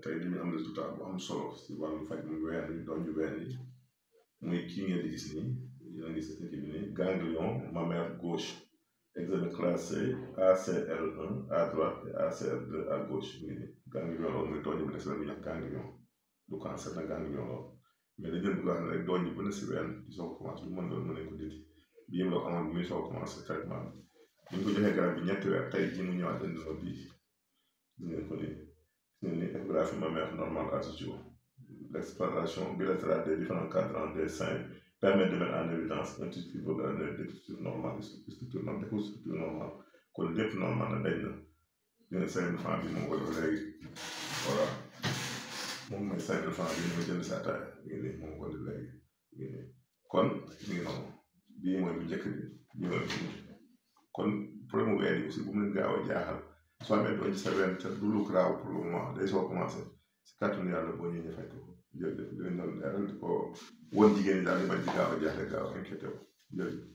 tey dañu am résultat bu am solo si wàllu faj mu ween yi donju ween yi muy kii ngeen di gis nii yéen a ngi gis équipe bi nii ganglion mammaire gauche examen classé ACL1 à droite et ACL2 à gauche ngi nii ganglion loolu muy donju bu ne si ween bu ñuy wax ganglion du cancer na ganglion loolu mais dañu leen bëgg wax ne rek donju bu ne si ween di soog a commencé lu mën doon mën nañ ko dindi bii mu la amoon bi muy soog a commencé traitement bi ñu ko joxee garab bi ñetti weer tey jii mu ñëwaat indi na bii gis ngeen ko nii une échographie mammaire normale à ce jour. L'exploration bilatérale des différents cadrans des seins permet de mettre en évidence un tissu fibrogranuleux de structure normale, structure normale. Kon lépp normal na dañ na dina 5000 francs bi moom ko jox léegi voilà moom mooy 5000 francs bi ñu jënd sa taay mi ngi nii moom ko def léegi mi ngi nii kon mi ngi noonu bii mooy bu njëkk bi bii mooy bu mujj kon problème mu ween yi aussi bu mu leen gaaw a jaaxal soo amee doon ci sa ween te du lu graaw pour le moment day soo commencé si kàttanu yàlla boo ñëwee ñu fekk ko jërëjëf dinañ doon leeral di ko woon jigéen ñi daal di bañ di gaaw a jaaxle gaaw a inquiété wu jërëjëf